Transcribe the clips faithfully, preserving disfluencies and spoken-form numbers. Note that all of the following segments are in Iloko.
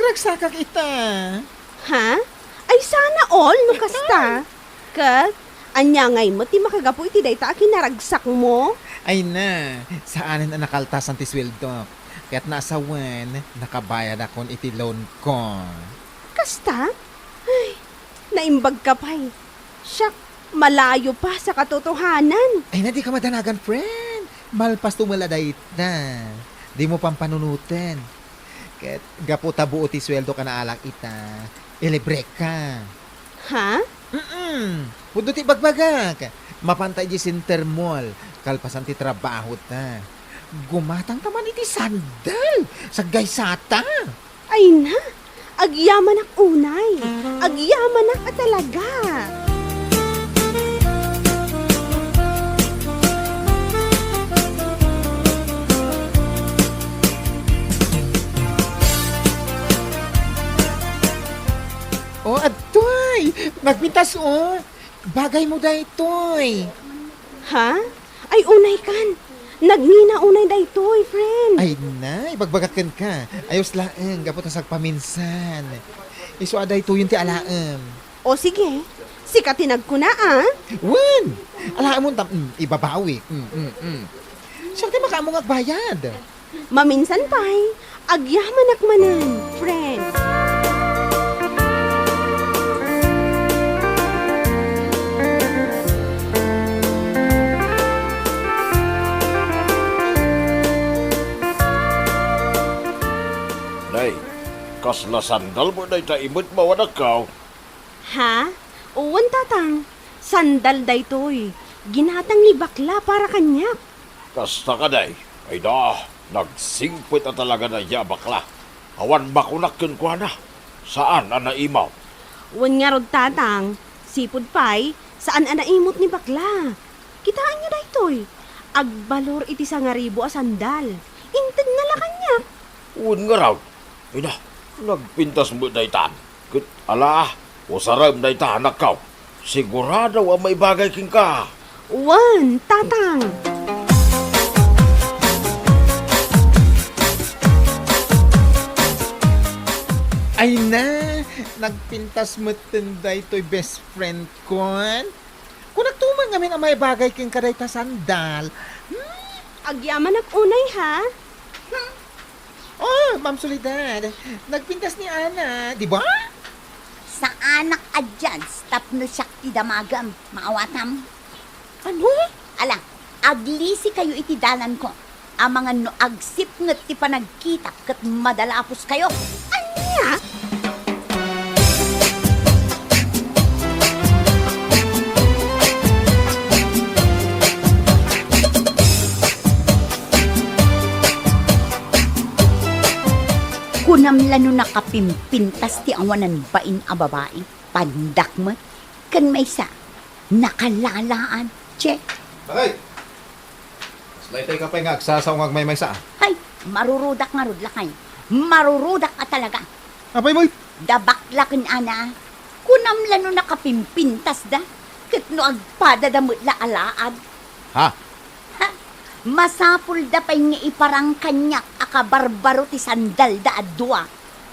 Ragsakak ita. Ha? Ay, sana all no kasta. Ket, ania ngay met ti makagapu iti dayta a kinaragsakmo? Ay na, saanen a nakaltasan ti suweldok. Ket naasawen, nakabayadakon iti loan ko. Kasta? Ay, naimbag ka pay. Siak, malayo pa sa katotohanan. Ay na, di ka madanagan, friend. Malpas to met la dayta. Di mo pampanunoten. Ket gapu ta buo ti suweldo ka naalak ita, ilibrek ka. Ha? Mm-mm. Pudno ti bagbagak. Mapanta idiay Center Mall. Kalpasan ti trabaho ta. Gumatang ta man iti sandal. Saggaysata. Ay na, agyamanak unay. Agyamanak a talaga. Oh, adtoy! Nagpintas, oh! Bagay mo daytoy. Ha? Ay, unay kan. Nagngina unay daytoy, friend. Ay na, ibagbagak kenka. Ayos laeng, gapu ta sagpaminsan. Isu a daytoyen ti alaem. O sige, sika ti nagkuna, a. Wen! Alaemon ta, mm, ibabawi. Mm, mm, mm. Siak ti makaammo nga agbayad. Maminsan pay, agyamanak manen, friend. Nay, kasla sandal mo dayta imet mawanakkaw? Ha? Wen, tatang. Sandal daytoy. Ginatang ni bakla para kaniak. Kasta kadi? Ay da, nagsingpet a talaga dayta a bakla. Awan makunak kenkuana. Saan a naimaw. Wen ngarud, tatang, sipud pay, saan a naimot ni bakla. Kitaenyo daytoy. Agbalor iti sangaribu a sandal. Intedna la kaniak. Wen ngarud. Ay da, nagpintas met daytan. Ket ala, usarem dayta, anakko. Sigurado a maibagay kenka. Wen, tatang. Ay na, nagpintas metten daytoy best friend kon. Kunak to man ngamin a maibagay kenka dayta sandal. Hmm? Agyamanak unay, ha? Hmm? Oh, Ma'am Soledad, nagpintas ni Ana, di ba? Saanak a chance tapno siak ti damagem, maawatam. Ano? Ala, aglisikayo iti dalanko. Amangan no agsipnget ti panagkitak ket madalaposkayo. Ania? Kunam la no nakapimpintas ti awanan bain a babai, pandak met, ken maysa, nakalalaad, che. Bakay! Kasla itay ka pay nga agsasao nga agmaymaysa, a? Hay, marurudak ngarud, lakay. Marurudak a talaga. Apay, boy? Da bakla ken Ana, kunam la no nakapimpintasda, ket no agpadada met la alaad. Ha? Ha? Masapulda pay nga iparang kaniak a kabarbaro ti sandalda a dua.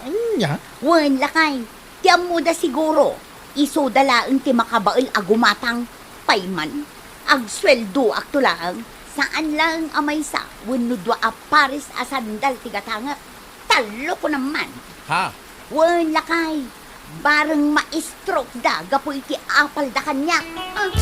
Ania? Wen, lakay. Ti ammoda siguro, isuda laeng ti makabael a gumatang. Pay man, agsueldoakto laeng, saan laeng a maysa wenno dua a pares a sandal ti gatangek. Tallo ko naman. Ha? Wen, lakay, bareng ma-stroke da gapu iti apalda kaniak. Ah.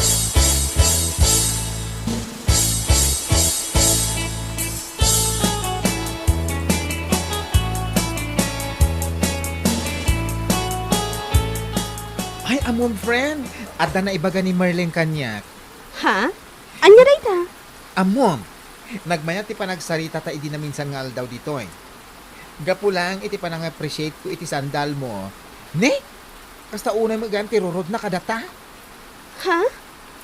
Ay, ammom, friend, adda naibaga ni Merlin kaniak. Ha? Ania dayta? Ammom, nagmayat ti panagsaritata idi naminsan nga aldaw ditoy. Gapu laeng iti panang-appreciate ko iti sandal mo. Ne? Kasta unay met gayam ti rurodna kadata? Ha?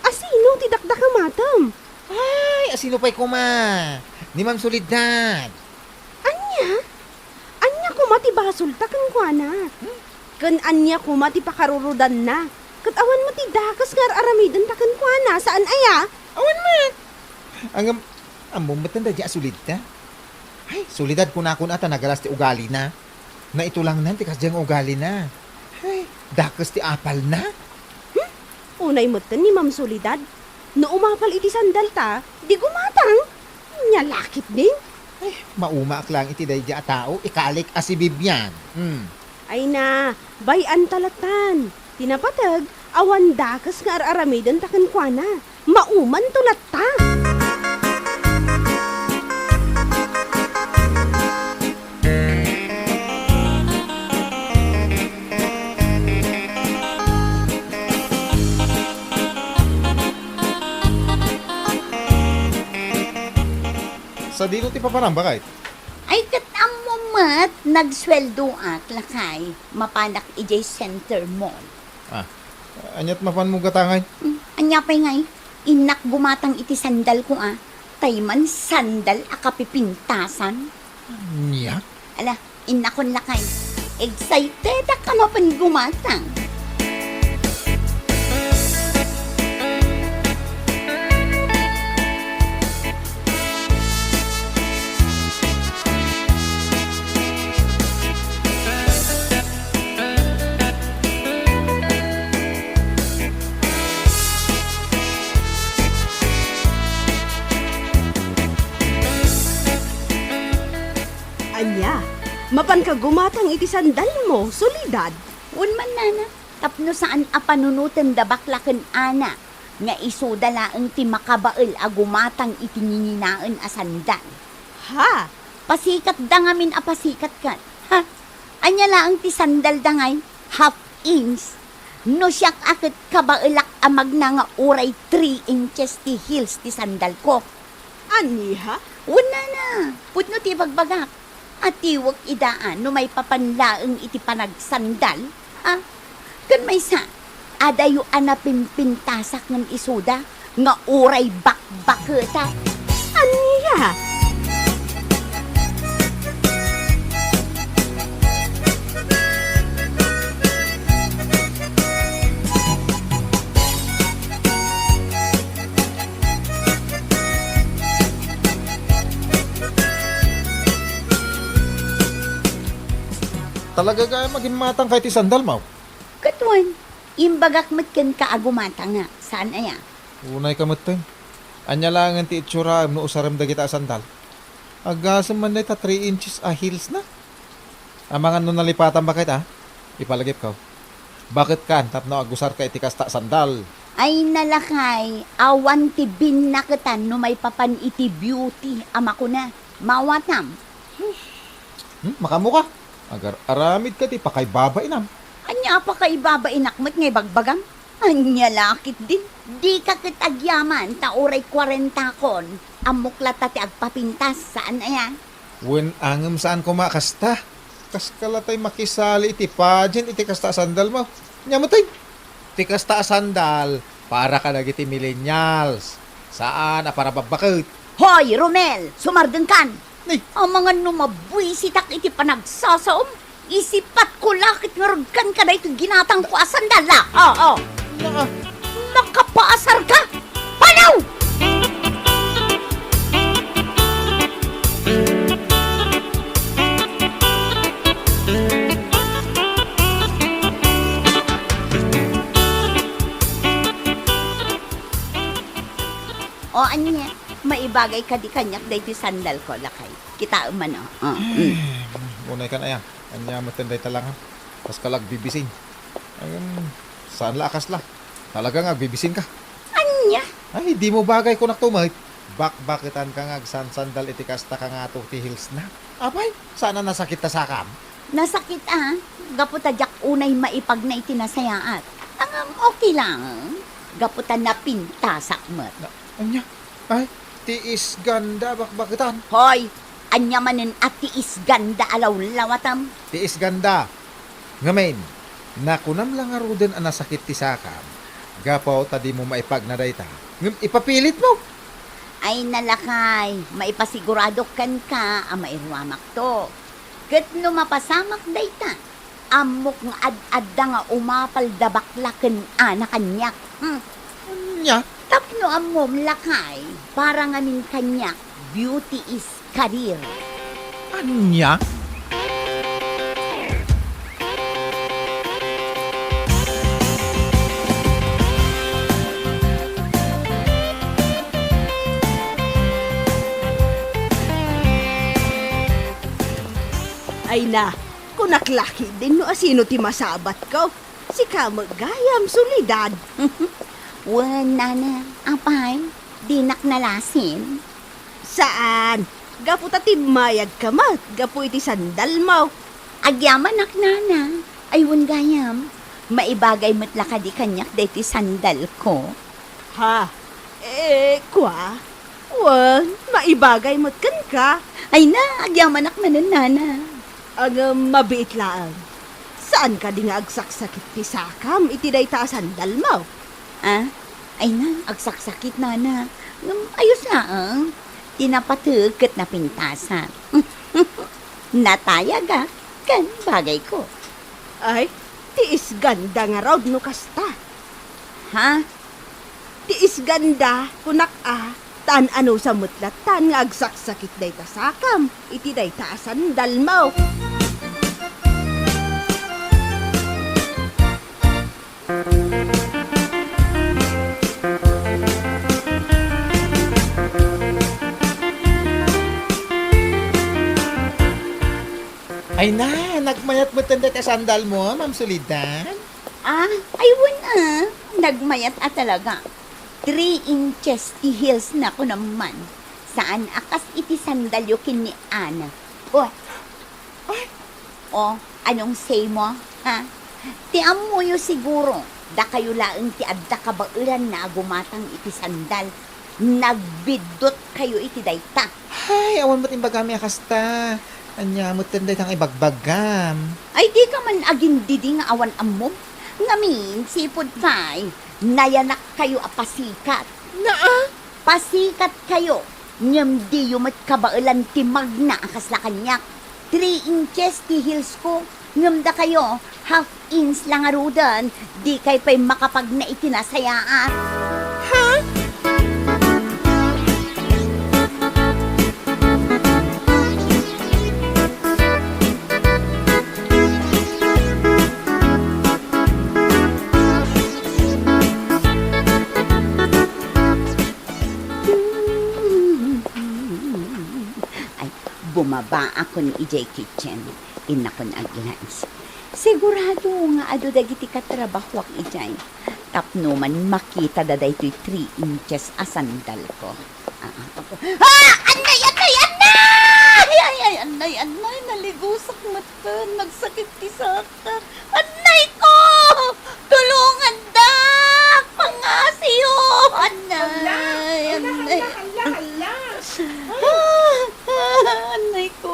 Asino ti dakdakamatem? Ay, asino pay koma? Ni Ma'am Soledad. Ania? Ania koma ti basolta kenkuana? Hmm? Ken ania koma ti pakarurudanna? Ket awan met ti dakes nga ar-aramidenta kenkuana, saan aya? Awan met. Ngem, ammom met daydiay a Soledad. Ay, Soledad kunakon a ta nagalas ti ugalina. Naitulangnan ti kasdiay nga ugalina. Ay, dakes ti apalna. Hmm? Unay metten ni Ma'am Soledad. No umapal iti sandalta, di gumatang. Nya lakit din. Ay, maumaak lang iti daydi a tao, ikalik a si Bibian. Hmm. Ay na, bay-anta lattan. Ti napateg, awan dakes nga ar-aramidenta kenkuana. Maumanto latta. Sadino ti papanam, baket? Ay, ket ammo met, nagsueldoak, lakay. Mapanak idiay Center Mall. Ah, ania't mapanmo gatangay? Hmm, ania pay ngay? Innak gumatang iti sandalko, a. Tay man sandal a kapipintasan. Ania? Ala, innakon lakay. Excitedak a mapan gumatang. Ania, mapanka gumatang iti sandalmo, Soledad? Wen man, nana, tapno saan a panunoten da bakla ken Ana, nga isuda laeng ti makabael a gumatang iti nginginaen a sandal. Ha? Pasikatda ngamin a pasikat ket. Ha? Ania laeng ti sandalda ngay? Half inch? No siak a ket kabaelak a magna nga uray three inches ti heels ti sandalko. Ania? Wen, nana, pudno ti ibagbagak. Atiwek ida a no maipapan laeng iti panagsandal, a? Ken maysa, adayo a napimpintasak ngem isuda nga uray bakbaketan. Ania? Talaga gayam a gimmatangka iti sandalmo? Ket wen, imbagak met kenka a gumatangak, saan aya? Unayka metten. Ania laengen ti itsuram no usarem dagita a sandal? Aggasem man dayta three inches a heelsna. Amangan no nalipatan, baket, a? Ipalagipko. Baketkan tapno agusarka iti kasta a sandal. Ay, nalakay, awan ti binnaketan no maipapan iti beauty a makuna. Mawatam. Hmm, makaammoka. Agar-aramidka ti pakaibabainam. Ania a pakaibabainak met nga ibagbagam? Ania la ketdin? Dika ket agyaman ta uray kuarentakon. Ammok latta ti agpapintas, saan aya? Wen, ngem saan koma a kasta. Kaska latay makisali iti pageant iti kasta a sandalmo. Ania metten? Ti kasta a sandal, para kadagiti millennials. Saan a para babbaket. Hoy, Romel! Sumardengkan! Ni? Amangan no mabuisitak iti panagsasaom, isipatko la ket ngarud kenka daytoy ginatangko a sandal, a? Oo. Naa. Makapaasarka! Panaw! O, ania, maibagay kadi kaniak daytoy sandalko, lakay. Kitaem man, o. O, mm. Ay, unaykan aya. Ania metten dayta langan. Kaska la agbibising. Ay, saan la a kasla. Talaga nga agbibisinka. Ania? Ay, dimo bagay, kunakto met. Bakbaketanka nga agsansandal iti kasta kangato ti heelsna. Apay, saan a nasakit ta sakam? Nasakit a, gapu ta diak unay maipagna iti nasayaat. Ngem okay lang, gapu ta napintasak met. Na, ania? Ay, tiis ganda bakbaketan. Hoy, ania manen a tiis ganda a lawlawatam? Tiis ganda. Ngamin, nakunam la ngaruden a nasakit ti sakam, gapu ta dimo maipagna dayta, ngem ipapilitmo. Ay, nalakay, maipasiguradok kenka a mairuamakto. Ket no mapasamak dayta, ammok nga ad-adda nga umapal da bakla ken Ana kaniak. Hmm. Ania? Tapno ammom, lakay, para ngamin kaniak, beauty is career. Ania? Ay na, kunak la ketdin no asino ti masabatko. Sika met gayam, Soledad. Wen, nana, apay, dinak nalasin? Saan, gapu ta timmayagka met gapu iti sandalmo. Agyamanak, nana. Ay, wen gayam, maibagay met la kadi kaniak daytoy sandalko? Ha? Eh, kua? Wen, maibagay met kenka. Ay na, agyamanak manen, nana. Ngem mabiit laeng. Saan kadi nga agsaksakit ti sakam iti dayta a sandalmo? Ah? Ay na, agsaksakit, nana. Ngem ayos laeng. Ti napateg ket napintasan. Natayagak ken bagayko. Ay, ti isganda ngarud no kasta. Ha? Ti isganda, kunak a, ta an-anusa met lattan nga agsaksakit dayta sakam iti dayta a sandalmo. Ay na, nagmayat met dayta sandalmo, Ma'am Soledad? Ah, ay, wen a. Nagmayat a talaga. Three inches ti heels na kunam man. Saan a kas iti sandalyo ken ni Ana. Oh. Ay. Oh, anong say mo, ha? Ti ammoyo siguro, dakayo laeng ti adda kabaelanna a gumatang iti sandal. Nagbiddutkayo iti dayta. Ay, awan met imbagami a kasta. Ania metten dayta nga ibagbagam? Ay, dika man agindidi nga awan ammom. Ngamin, sipud pay, nayanakkayo a pasikat. Naa? Pasikatkayo, ngem diyo met kabaelan ti magna a kasla kaniak. Three inches ti heels ko, ngem dakayo, half inch la ngaruden, dikay pay makapagna iti nasayaat. Ha? Ay, bumaba akon idiay kitchen. Innakon aglans. Sigurado nga adu dagiti katrabahoak idiay. Tapno man makitada daytoy three inches a sandalko. Ah, ah, ah. Ah! Annay, annay, annay! Ay, ay, annay, annay, naligusak metten, nagsakit ti sakak. Annay ko! Tulongandak! Pangngasiyo! Annay, annay. Hala, hala, hala, hala. Ah, ah, annay ko.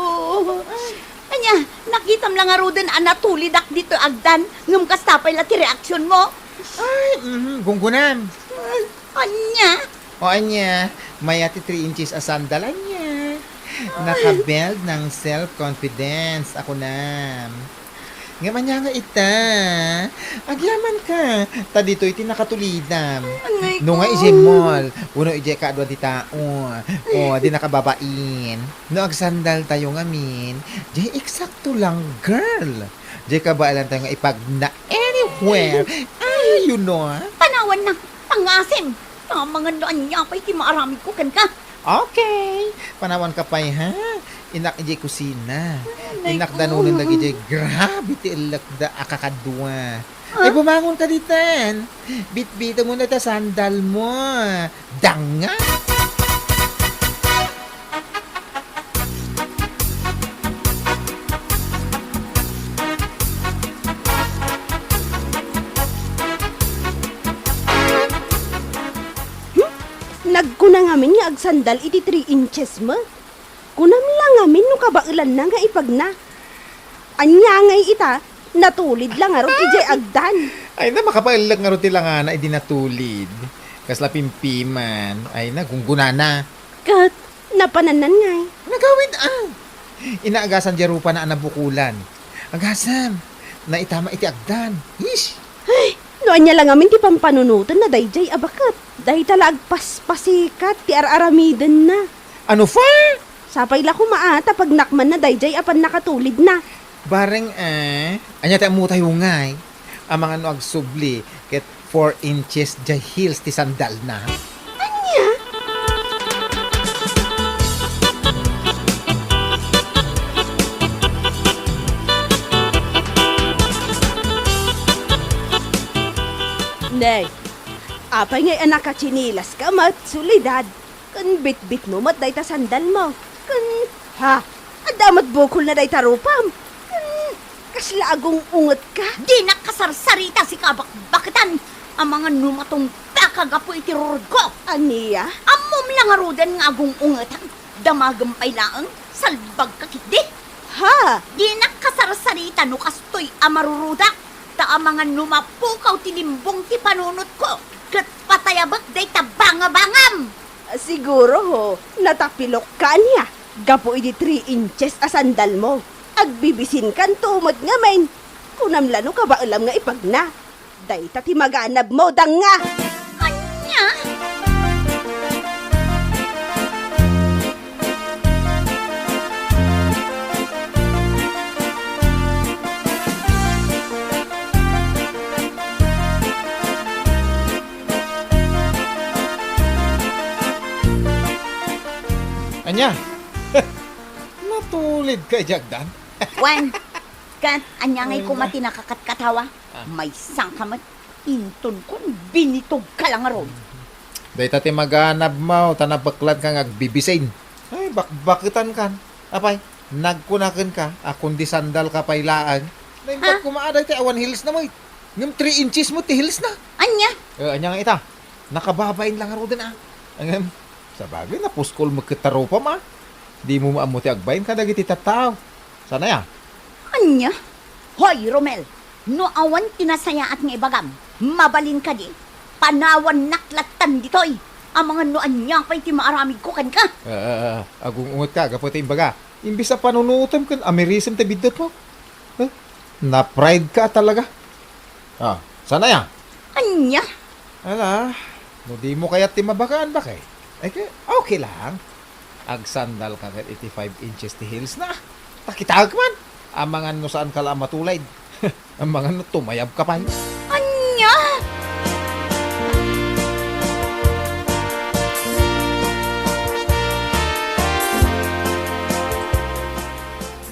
Ania, nakitam la ngaruden a natulidak ditoy agdan, ngem kasta pay la ti reaksionmo? Ay, mhm, gunggonam. Ah, ania? O ania, mayat ti three inches a sandal, ania. Ay. Naka-build ng self-confidence a kunam. Ngem ania nga ita? Agyamanka, ta ditoy ti nakatulidam. Annay ko. No nga idiay mall, wenno idiay kaaduan ti tao, o, di nakababain. No agsandaltayo ngamin, diay eksakto lang, girl. Diay kabaelantayo nga ipagna anywhere. Ay, you know. Panawanna, pangngasim. Amangan no ania pay ti maaramidko kenka. Okay. Panawanka pay, ha? Innak idiay kusina. Ay, innak ko. Danonen dagidiay. Grabe ti ellekda a kakadua. Ah? Ay, bumangonka ditan. Bitbitemon dayta sandalmo. Danga! Hmm? Nagkuna ngamin nga agsandal iti three inches met. Kunam la ngamin no kabaelanna nga ipagna. Ania ngay ita, natulid la ngarud idiay agdan. Ay na, makapaellek ngarud ti langana idi natulid. Kasla pimpiman. Ay na, gunggonana. Ket, napanannan ngay. Nagawid, ah. Inaagasan diay rupana a nabukolan. Agasem, naitama iti agdan. Ish! Ay, no ania la ngamin ti pampanunotenna daydiay a baket. Dayta la agpaspasikat ti ar-aramidenna. Ano pa? Sapay la koma a, ta pagnakmanna daydiay a pannakatulidna. Bareng, eh, ania ti ammotayo ngay? Amangan no agsubli ket four inches diay heels ti sandalna. Ania? Day, apay ngay a nakatsinilas ka met, Soledad? Ken bitbitmo met dayta sandalmo. Ken, ha, adda met bukolna dayta rupam. Ken, kasla agung-unget ka? Dinak kasarsarita, sika a bakbaketan, amangan no matungpaka gapu iti rurod ko. Ania? Ammom la ngaruden nga agung-ungetan. Damagem pay laeng, salbag ka ketdi. Ha? Dinak kasarsarita no kastoy a marurudak, ta amangan no mapukaw ti limbong ti panunotko, ket patayabek dayta bangabangam. Siguro, ho, natapilok ka ania, gapu iti three inches a sandalmo. Agbibisinkanto met ngamin. Kunam la no kabaelam nga ipagna. Dayta ti maganabmo, danga! Ania? Ania? Natulid ka, Jagdan? Wen, ket ania ngay koma ti nakakatkatawa? Ah. Maysa ka met, inton kun binitog ka la ngarud. Dayta ti maganabmo, ta napeklad ka nga agbibisin. Ay, bakbaketan kan. Apay, nagkuna kenka a kundi sandal ka pay laeng. Naimbag koma a dayta awan heels na met. Ngem three inches met ti heels na. Ania? Eh, ania nga ita? Nakababain la ngaruden a. Ngem, sabagay, napuskol met ket ta rupam a. Dimo ammo ti agbain kadagiti tattao. Saan aya? Ania? Hoy, Romel! No awan ti nasayaat nga ibagam, mabalin kadi? Panawannak lattan ditoy! Amangan no ania pay ti maaramidko kenka! Ah, ah, ah, agung-unget ka gapu ti imbaga. Imbes a panunutem ken amirisem ti biddutmo. Eh, na-pride ka talaga. Ah, saan aya? Ania? Ala, no dimo kayat ti mabagaan, bakay? Ay, ke-, okay lang. Agsandal ka ket iti five inches ti heels na. Ta kitaek man, amangan no saan ka la a matulid. Amangan no tumayab ka pay. Ania?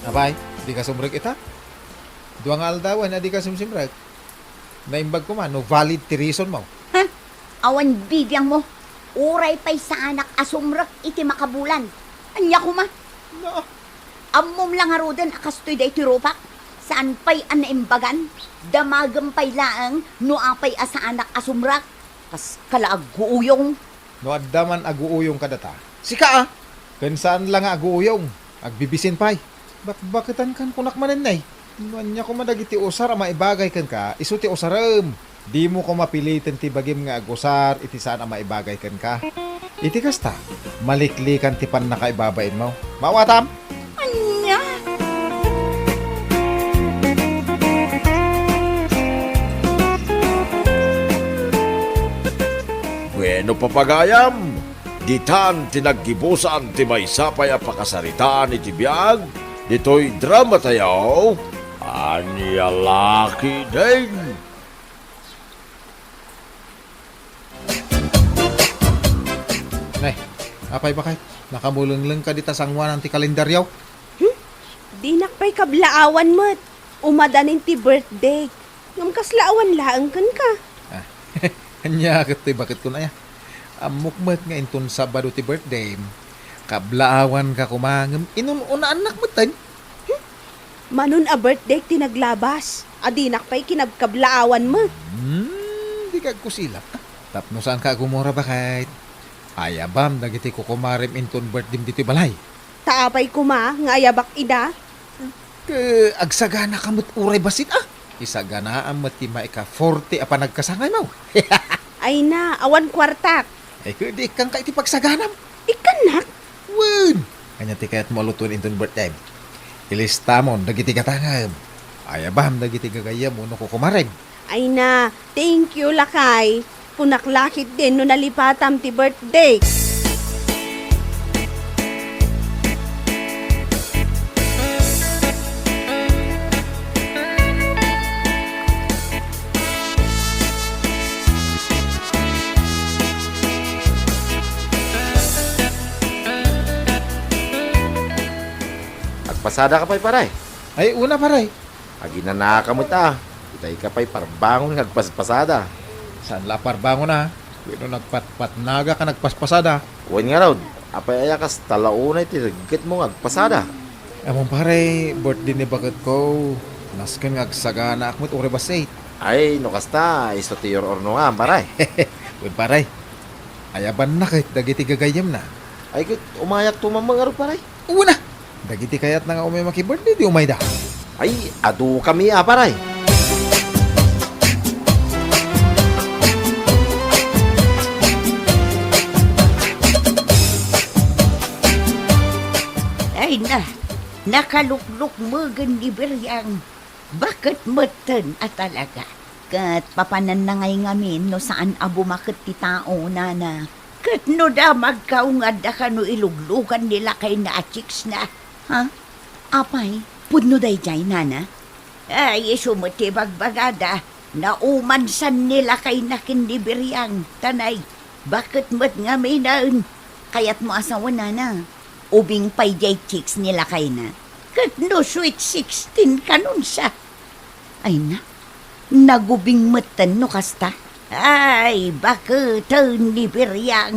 Apay, di ka sumrek ita? Dua nga aldawen a di ka sumsimrek. Naimbag koma no valid ti reason mo. Ha? Awan bibiangmo. Uray pay saanak a sumrek iti makabulan. Ania koma? No. Ammom la ngaruden a kastoy daytoy rupak. Saan pay a naimbagan? Damagem pay laeng no apay a saanak a sumrek. Kas kala agguuyong. No adda man aguuyong kadata, sika a! Ken saan la nga aguuyong, agbibisin pay. Bakbaketan kan kunak manen, nay. No ania koma dagiti usar a maibagay kenka, isu ti usarem. Dimo koma piliten ti bagim nga agusar iti saan a maibagay kenka. Iti kasta, maliklikan ti pannakaibabainmo. Maawatam? Ania? Bueno, papagayam, ditan ti naggibusan ti maysa pay a pakasaritaan iti biag ditoy drama tayo, Ania La Ketdin. Nay, apay bakay? Nakamulengleng ka dita sanguanan ti kalendaryo? Hmm? Dinak pay kablaawan met. Umadanin ti birthday. Ngem kasla awan laeng kenka. Ah, ania ket toy baketko aya? Ammok met nga inton Sabado ti birthdayem. Kablaawanka koma ngem inun-unaannak metten. Hmm? Manon a birthday ti naglabas, a dinak pay kinabkablaawan met. Hmm, di ka agkusilap. Tapno saanka agumura, baket? Ayabam dagiti kukumarem inton birthdayem ditoy balay. Ta apay koma nga ayabak ida? Ket agsagana ka met uray bassit a. Isaganaam met ti maika-forty a panagkasangaymo. Ay na, awan kuartak. Ay, ket di ikkanka iti pagsaganam. Ikkannak? Wen! Ania ti kayatmo a lutoen inton birthdayem? Ilistamon dagiti gatangem. Ayabam dagiti gagayyem wenno kukumarem. Ay na, thank you, lakay. Kunak la ketdin no nalipatam ti birthday. Agpasada ka pay, pare? Ay, una, pare. Aginanaka met a. Itay ka pay parbangon nga agpaspasada. Saan la a parbangon a? Wenno nagpatpatnagak a nagpaspasada? Wen ngarud, apay aya kasta la unay ti reggetmo nga agpasada? Ammom pare, birthday ni baketko. Nasken nga agsaganaak met uray bassit. Ay, no kasta, isu ti ur-urnongam, pare. Wen pare, ayabanna ket dagiti gagayyemna. Ay, ket umayakto man ngarud, pare. Wen a, dagiti kayatna nga umay maki-birthday, di umayda. Ay, adukami a, pare. Ay na, nakaluklukmegen ni Beriang. Baket metten a talaga. Ket papananna ngay ngamin no saan a bumaket ti tao, nana. Ket no damagka, ungadda kano iluglugan ni lakayna a chicks na. Ha? Apay, pudno daydiay, nana? Ay, isu met ti bagbagada. Naumansan ni lakayna ken ni Beriang. Tanay, baket met ngaminen? Kayatmo a sawen, nana? Ubing pay diay chicks ni lakayna. Ket no sweet sixteen kanonsa. Ay na, nagubing metten no kasta. Ay, baketen ni Beriang.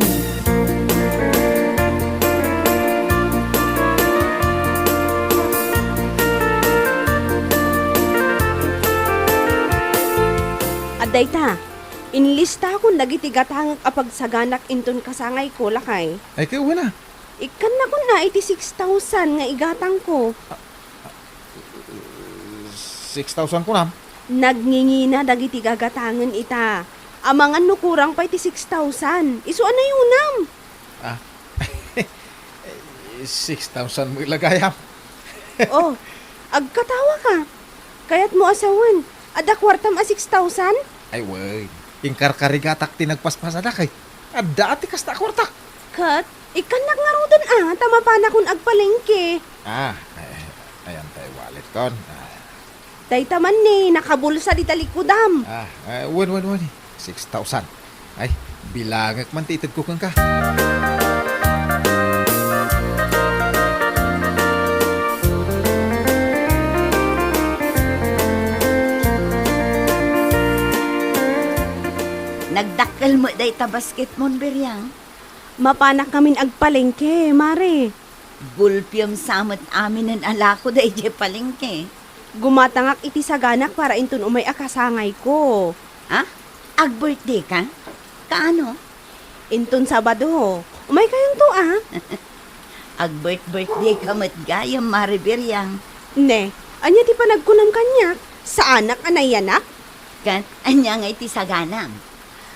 Adda ita, inlistakon dagiti gatangek a pagsaganak inton kasangayko, lakay. Ay, kay wen a. Ikkannakon a iti six thousand nga igatangko. Six thousand kunam? Nagngingina dagiti gagatangen ita. Amangan no kurang pay ti six thousand. Isu a nayunam. Ah. Six thousand met la gayam. Oh, agkatawaka. Kayatmo a sawen, adda kuartam a six thousand? Ay, wen. Inkarkarigatak ti nagpaspasadak, ay. Adda ti kasta a kuartak. Ket, ikkannak ngaruden a, ta mapanakon agpalengke. Ah, ay, ay, ayan tayo walletkon. Ah. Dayta man ni, nakabulsa dita likudam. Ah, eh, wen, wen, wen. Six thousand. Ay, bilangek man ti itedko kenka. Nagdakkel met dayta basketmon, Beriang. Mapanakkamin agpalengke, Mare. Gulpiem sa met aminen a lako daydiay palengke. Gumatangak iti saganak para inton umay a kasangayko. Ha? Ag-birthday ka? Kaano? Inton Sabado. Umaykayonto, a? Ag-birth-birthday ka met gayam, Mare Beriang. Ne, ania ti panagkunam kaniak? Saanak a nayanak? Ket ania ngay ti saganam?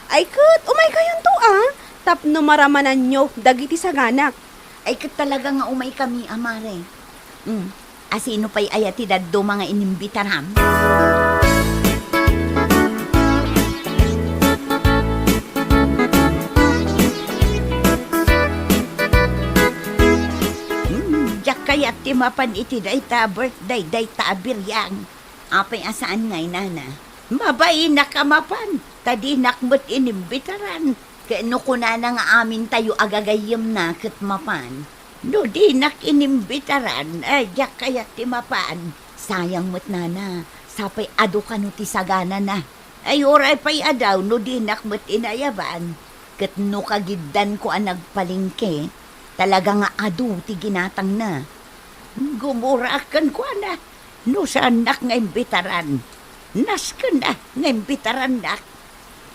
Ay ket, umaykayonto, a? Tapno maramananyo dagiti saganak. Ay, ket talaga nga umaykami a, Mare. Hmm, asino pay aya ti dadduma nga inimbitaram? Hmm, diak kayat ti mapan iti dayta a birthday dayta a Beriang. Apay a saan ngay, nana? Mabainak a mapan, ta dinak met inimbitaran. Ket no kunana nga amintayo a gagayyemna ket mapan, no dinak inimbitaran, ay, diak kayat ti mapan. Sayang met, nana, sapay adu kano ti saganana. Ay, uray pay a daw no dinak met inayaban. Ket no kagiddanko a nagpalengke, talaga nga adu ti ginatangna. Gumuraak kenkuana. No saannak nga imbitaran, nasken a nga imbitarannak.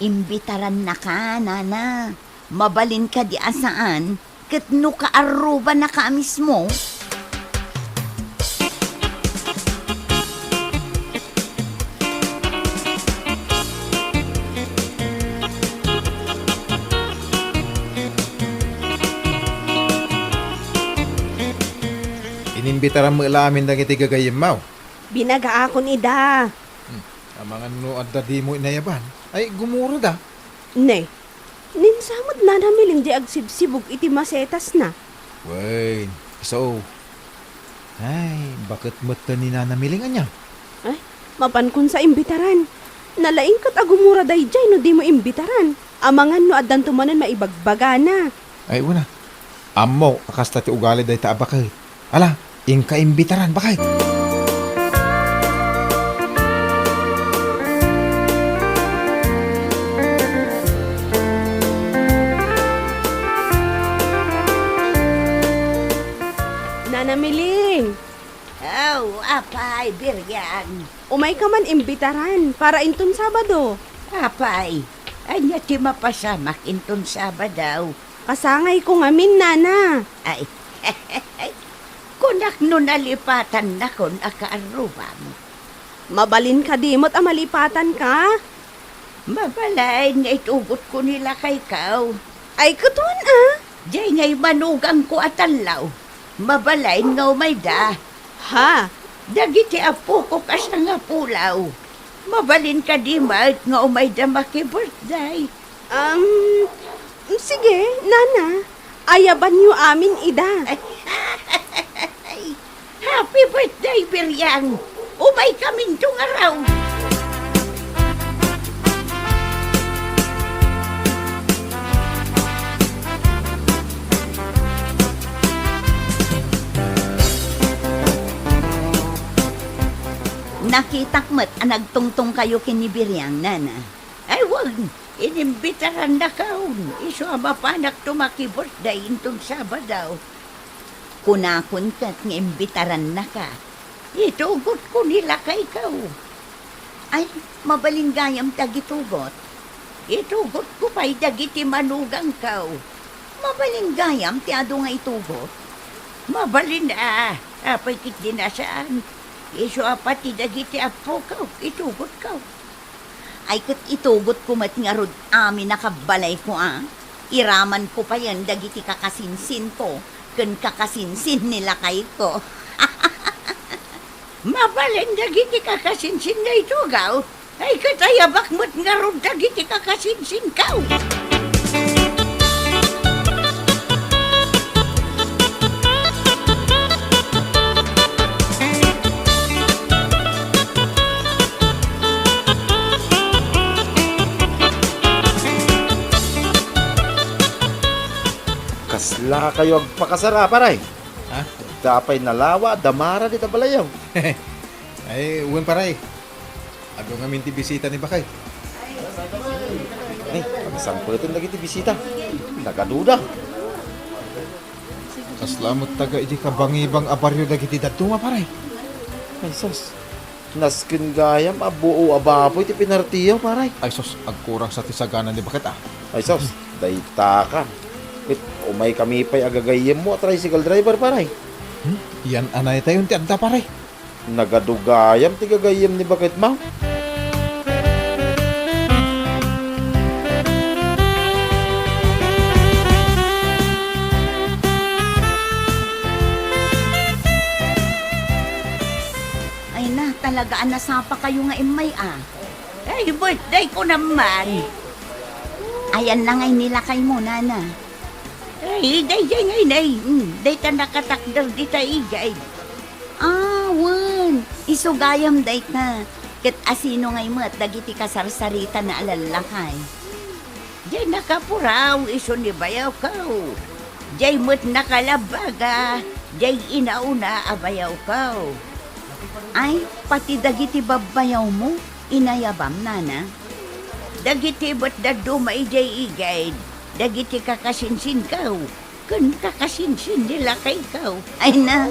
Imbitarannaka, nana. Mabalin kadi a saan, ket no kaarrubanaka a mismo? Inimbitaram met la amin dagiti gagayyemmo. Binagaakon ida. Hmm. Amangan no adda dimo inayaban, ay gumurada. Ne, ninsamet Nana Miling di agsibsibug iti masetasna. Wen, isu. Ay, baket met ni Nana Miling ania? Ay, mapankon sa imbitaran. Nalaing ket a gumura daydiay no dimo imbitaran. Amangan no addanto manen maibagbagana. Ay, una. Ammok a kasta ti ugali dayta a baket. Ala, inka imbitaran, baket. Apay, Biriang. Umayka man imbitaran para inton Sabado. Apay, ania ti mapasamak inton Sabado? Kasangayko ngamin, Nana. Ay, kunak no nalipatannakon a kaarrubam. Mabalin kadi met a malipatanka? Mabalin nga itugotko ni lakayko. Ay, ket wen a? Diay ngay manugangko a tallo. Mabalin nga umayda. Ha? Dagiti appokok a sangapulo. Mabalin kadi met nga umayda maki-birthday? Um, sige, Nana. Ayabanyo amin ida. Happy birthday, Biriang! Umaykaminto ngarud! Nakitak met a nagtungtongkayo ken ni Biriang, Nana. Ay, wen, inimbitarannakon, isu a mapanakto maki-birthday inton Sabado. Kunakon ket nga imbitarannaka. Itugotko ni lakayko. Ay, mabalin gayam ti agitugot. Itugotko pay dagiti manugangko. Mabalin gayam ti adu nga itugot. Mabalin a, apay ketdi a saan. Isu a pati dagiti appoko, itugotko. Ay, ket itugotko met ngarud amin a kabbalayko a. Iramanko payen dagiti kakasinsinko ken kakasinsin ni lakayko. Mabalin dagiti kakasinsin nga itugot. Ay, ket ayabak met ngarud dagiti kakasinsinko. Kaslakayo agpakasar, paray? Ha? Adda pay nalawa a damara dita balayo. Ay, wen, paray. Adu ngamin ti bisita ni bakay. Ay, pagsangpeten dagiti bisita. Nagaduda. Kasla met taga idi kabangibang a barrio dagiti dadduma, paray. Ay, sus. Nasken gayam a buo a baboy ti pinartiyo, paray. Ay, sus, agkurang sa ti sagana ni baket, a. Ay, sus, dayta ka. Ket umaykami pay a gagayyemmo a tricycle driver, paray. Hmm? Yan a naytayon ti adda, paray. Nagadu gayam ti gagayyem ni baketmo. Ay na, talaga a nasapakayo nga immay, a. Ay, birthdayko naman. Ayan na ngay ni lakaymo, Nana. Ay, daydiay ngay nay. Hmm, dayta nakatakder dita idiay. Ah, wen. Isu gayam dayta. Ket asino ngay met dagiti kasarsaritana a lallakay? Diay nakapuraw isu ni bayawko. Diay met nakalabbaga, diay inauna a bayawko. Ay, pati dagiti babbayawmo, inayabam, Nana? Dagiti met dadduma idiay igid, dagiti kakasinsinko, ken kakasinsin ni lakayko. Ay na,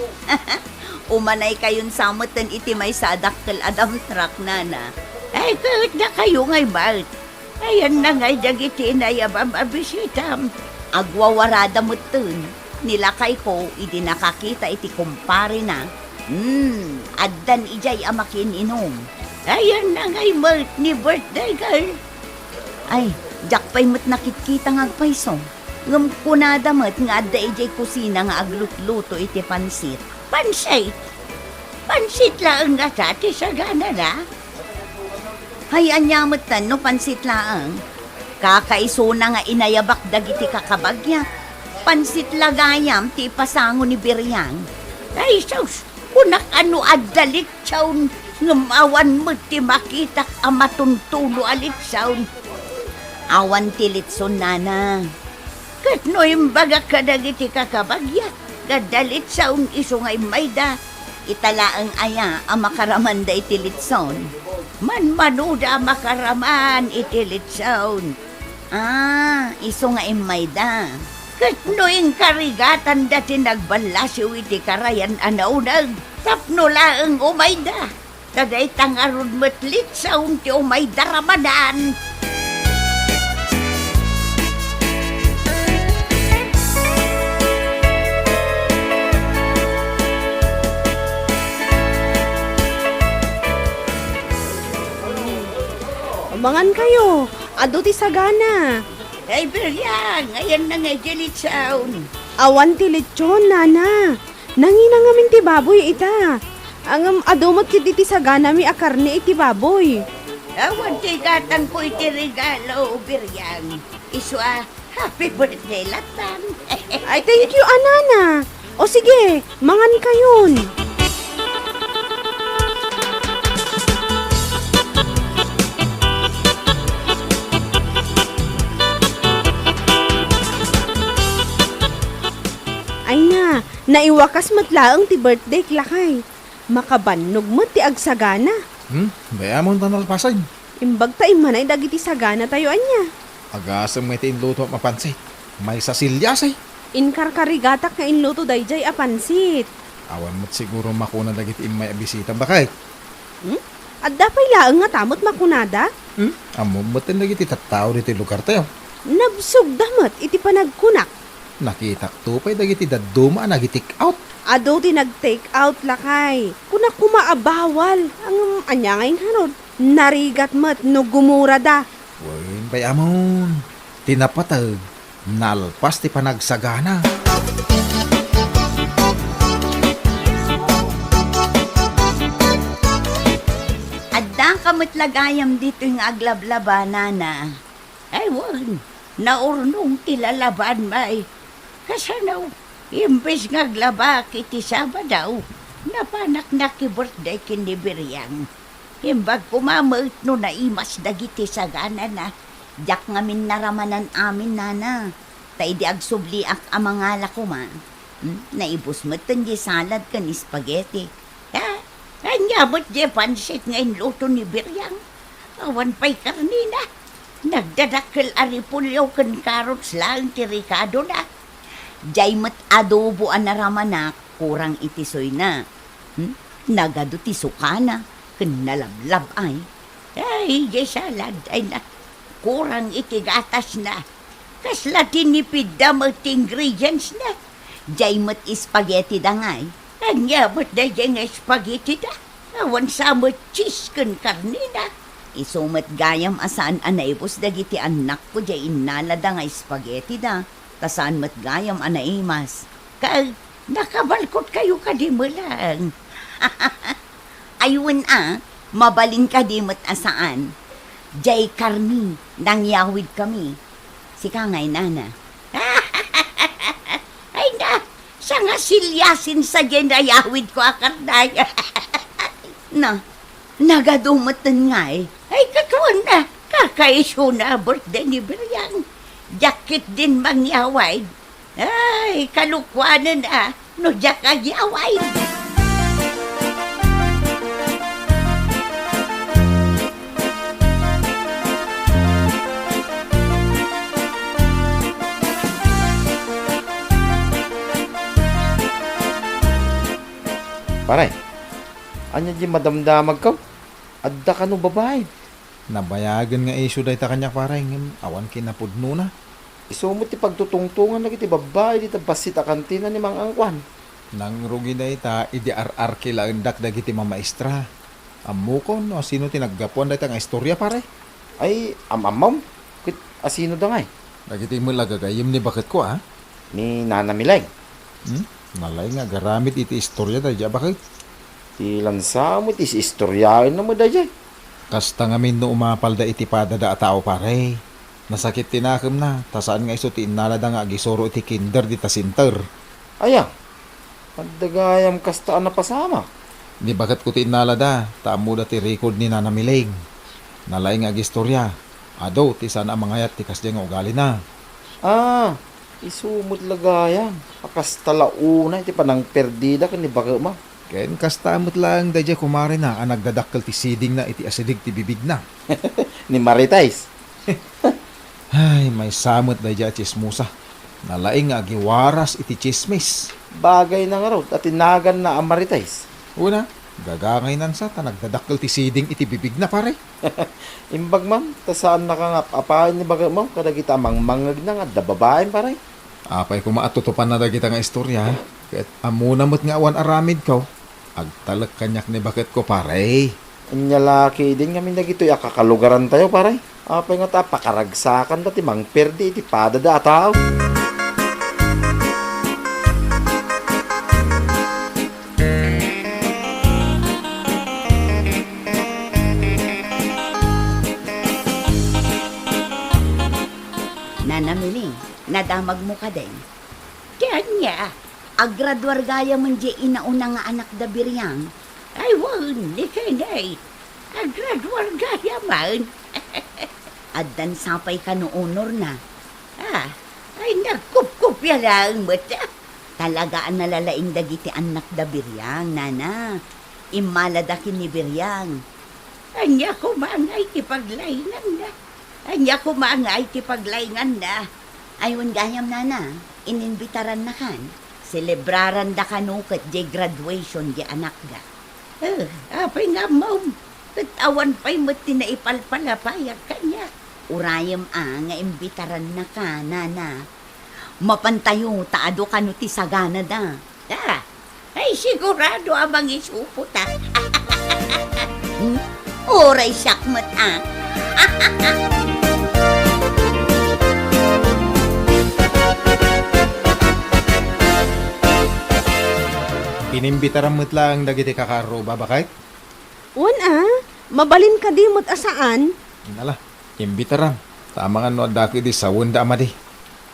umanaykayon sa meten iti maysa a dakkel a dump truck, Nana. Ay, ket dakayo ngay met. Ayanna ngay dagiti inayabam a bisitam. Agwawarada metten ni lakayko idi nakakita iti kumparena. Hmm, addan idiay a makiin-inum. Ayanna ngay met ni birthday girl. Ay, diak pay met nakitkita nga agpayso. Ngem kunada met nga adda idiay kusina nga aglutluto iti pansit. Pansit? Pansit laeng ngata ti saganana? Hay, ania metten no pansit laeng? Kakaisuna nga inayabak dagiti kakabagiak. Pansit la gayam ti ipasango ni Biriang. Ay, sus! Kunak a no adda litson, ngem awan met ti makitak a matuntulo a litson. Awan ti litson, Nana. Ket no imbagak kadagiti kakabagiak nga adda litson isu nga immayda, ita laeng aya a makaramanda iti litson? Manmanoda a makaraman iti litson. Ah, isu nga immayda. Ket no inkarigatanda ti nagballasiw iti karayan a nauneg tapno laeng umayda, ta dayta ngarud met litsaon ti umayda ramanan. Mangan kayo, adu ti sagana. Ay, Beriang, ayan na nga iti litsaon. Awan ti lechon, nana. Nangina ngamin ti baboy ita. Ngem adu met ketdi ti saganami a karne iti baboy. Awan ti gatangko iti regalo, Beriang. Isu a, happy birthday latta. Ay, thank you, a nana. O sige, mangan kayon. Ay na, naiwakas met laeng ti birthday, lakay. Makabannog met ti agsagana. Hmm, bay-amon ta nalpasen. Imbag ta immanay dagiti saganatayo ania. Agasem nga iti inluto a pansit. Maysa siliasi. Inkarkarigatak nga inluto daydiay a pansit. Awan met siguro makuna dagiti immay a bisita, baket. Hmm? Adda pay laeng ngata met makunada? Hmm? Ammom met dagiti tattao ditoy lugartayo. Nabsogda met iti panagkunak. Nakitakto pay dagiti dadduma a nagi-take out. Adu ti nag-take out, lakay. Kunak koma a bawal. Ngem ania ngay ngarud? Narigat met no gumurada. Wen, bay-amon. Ti napateg, nalpas ti panagsagana. Addaka met la gayam ditoy nga aglablaba, nana. Ay, wen, naurnong ti lalaban, may. Kasano, imbes nga aglabak iti Sabado, napanak nga ki-birthday ken ni Beriang. Imbag koma met no naimas dagiti saganana, diak ngamin naramanan amin, nana. Ta idi agsubliak a mangala koma, hmm, naibus metten di salad ken spaghetti. Ha? Ania met di pansit nga inluto ni Beriang? Awan pay karnina. Nagdadakkel a repolyo ken carrots laeng ti rekadona. Diay met adobo a naramanak, kurang iti suyna. Hmm? Nagadu ti sukana ken nalablab ay. Ay, diay salad ay na, kurang iti gatasna. Kasla tinipidda met ti ingredients na. Diay met spaghetti da ngay. Ania met daydiay nga spaghetti da? Awan sa met cheese ken karnina. Isu met gayam a saan a naibus dagiti annakko diay innalada nga spaghetti da. Ta saan met gayam a naimas. Ka-, nakabalkot kayo kadi melang. Ay wen a, mabalin kadi met a saan. Diay karne, nangyawid kami. Sika ngay, nana. Ay na, sangasiliasin sa diay nayawid ko a karne. Na, nagadu metten ngay. Ay, katuan na, kakaisuna a birthday ni Beriang. Diak ketdin mangyawid. Ay, kalokoanen a, no diak agyaway. Pare, ania di madamdamagko? Adda kano babaen? Nabayagen nga isu dayta kaniak, pare, ngem awan kinapudnona. Isu met ti pagtutungtongan dagiti babbai dita bassit a kantina ni Mang Angkuan. Nangrugi dayta idi ar-arkilaendak dagiti mamaestra. Ammokon no asino ti naggapuan dayta nga istoria, pare? Ay, am-ammom? Ket asino da ngay? Dagiti met la gagayyem ni baketko, a? Ni Nana Mileng. Hmm? Nalaing nga agaramid iti istoria daydiay a baket. Ti lansa met is-istoriaenna met daydiay. Kasta ngamin no umapalda iti padada a tao, pare. Nasakit ti nakemna, ta saan nga isu ti innalada nga agisuro iti kinder dita center. Aya, adda gayam kasta a napasamak. Ni baketko ti innalada, ta ammoda ti record ni Nana Mileng. Nalaing nga agistoria, adu ti saan a mangayat ti kasdiay nga ugalina. Ah, isu met la gayam a kasta la unay ti panangperdida ken ni baketmo. Ken kasta met laeng daydiay kumarena a nagdadakkel ti sidingna iti asideg ti bibigna. Ni Marites. Ay, maysa met daydiay a tsismosa. Nalaing nga agiwaras iti tsismis. Bagayna ngarud a ti naganna a Marites. Una, gagangaynansa ta nagdadakkel ti siding iti bibigna, pare. Imbag man, ta saannaka nga ap-apayen ni bagaymo kadagita a mangmangngegna nga adda babaen, pare. Apay koma a tutupanna dagita nga istorya, ket ammona met nga awan aramidko. Agtalek kaniak ni baketko, pare. Ania la ketdin ngamin dagitoy a kakalugarantayo, pare? Apay ngata a pakaragsakanda ti mangperdi iti padada a tao? Nana Miling, nadamagmo kadin? Ti ania? Agraduar gayamen diay inauna nga anakda Biriang? Ay, wen, ni Kenneth. Agraduar gayamen. Addan sapay kano honorna. Ah, ay, nagkupkupia laeng met. Talaga a nalalaing dagiti annakda Biriang, nana. Immalada ken ni Biriang. Ania koma ngay ti paglainganna? Ania koma ngay ti paglainganna? Ay, wen gayam, nana, inimbitarannakan. Selebraranda kano ket diay graduation diay anakda. Eh, apay nga ammom? Ket awan pay met ti naipalpalapayag kaniak. Urayem a nga imbitarannaka, nana. Mapantayo ta adu kano ti saganada. Ah, ay sigurado a mangisupot a. Hmm? Uray siak met a. Inimbitaram met laeng dagiti kakaarruba, baket? Wen a, mabalin kadi met a saan? Ala, imbitaram. Ta amangan no adda ketdi sawenda a madi.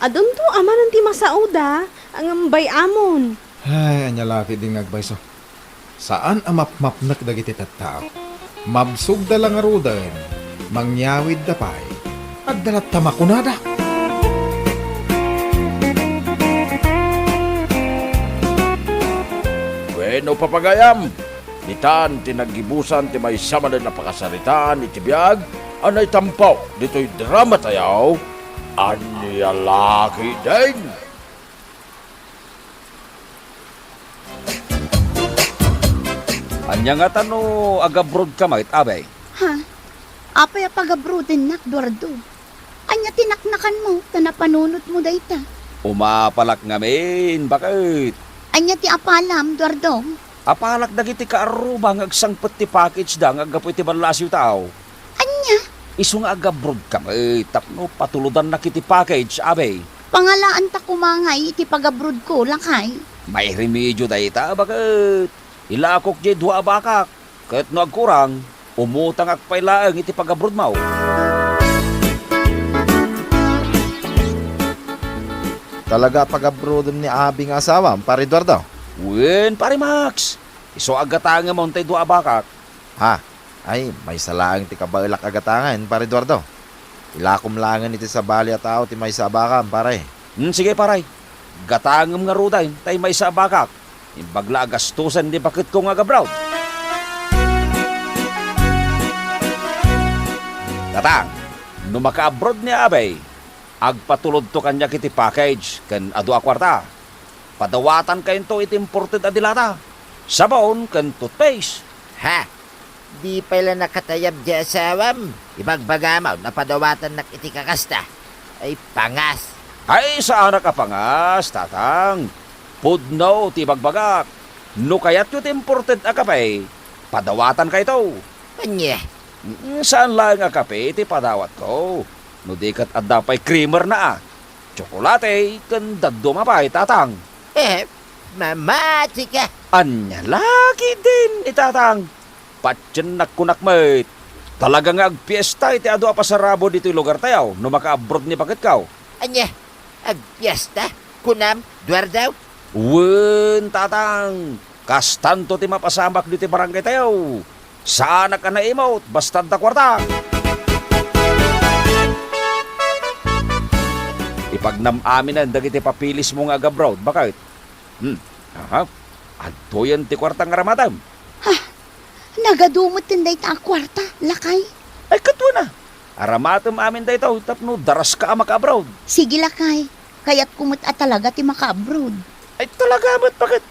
Adunto a manen ti masaoda, ngem bay-amon. Ay, ania la ketdi nga agbayso. Saan a mapmapnek dagiti tattao. Mabsogda la ngaruden, mangyawidda pay. Adda latta makunada. Wenno, papagayam, ditan ti naggibusan ti maysa manen a pakasaritaan iti biag a naitampok ditoy dramatayo, Ania la ketdin? Ania ngata no agabrodka met, Abay? Ha? Apay a pagabrodennak, Duardo? Ania ti naknakanmo ta napanunotmo dayta? Umapalak ngamin, baket. Ania ti apalam, Duardo? Apalak dagiti kaarruba nga agsangpet ti package da nga aggapu iti ballasiw tao. Ania? Isu nga agabrodka met tapno patulodannak iti package, Abay. Pangalaanta koma ngay iti pagabrodko, lakay. Mairemedio dayta, baket. Ilakok diay dua a bakak, ket no agkurang, umutangak pay laeng iti pagabrodmo. Talaga a pagabrodem ni Abi nga asawam, Pare Eduardo? Wen, Pare Max. Isu a gatangemon tay dua a bakak. Ha? Ay, maysa laeng ti kabaelak a gatangen, Pare Eduardo. Ilakom laengen iti sabali a tao ti maysa a bakam, pare. Hmm, sige, pare. Gatangem ngaruden tay maysa a bakak. Imbag la a gastusen ni baketko nga agabroad. Tatang, no makaabroad ni Abay, agpatulodto kaniak iti package ken adu a kuarta. Padawatankayo iti imported a dilata, sabon ken toothpaste. Ha? Di pay la nakatayab ti asawam? Ibagbagam a padawatannak iti kakasta. Ay, pangas. Ay, saanak a pangas, Tatang. Pudno ti ibagbagak. No kayatyo ti imported a kape, padawatankayto. Ania? Mm, saan laeng a kape ti padawatko. No di ket adda pay creamer na a. Tsokolate ken dadduma pay, Tatang. Eh, mamatika. Ania la ketdin ni Tatang? Patiennak kunak met. Talaga nga agpiesta iti adu a pasarabod ditoy lugartayo no makaabroad ni baketko. Ania? Agpiesta? Kunam, Duardo? Wen, Tatang. Kastanto ti mapasamak ditoy barangaytayo. Saanak a naimut, basta adda kuarta. Ipagnam-aminen dagiti papeles mo nga agabroad, baket. Hmm. Aha. Adtoyen ti kuarta nga aramatem. Ha? Nagadu metten dayta a kuarta, lakay? Ay, ket wen a. Aramatem amin daytoy tapno daraska a makaabroad. Sige, lakay. Kayatko met a talaga ti maka-abroad. Ay, talaga met, baket?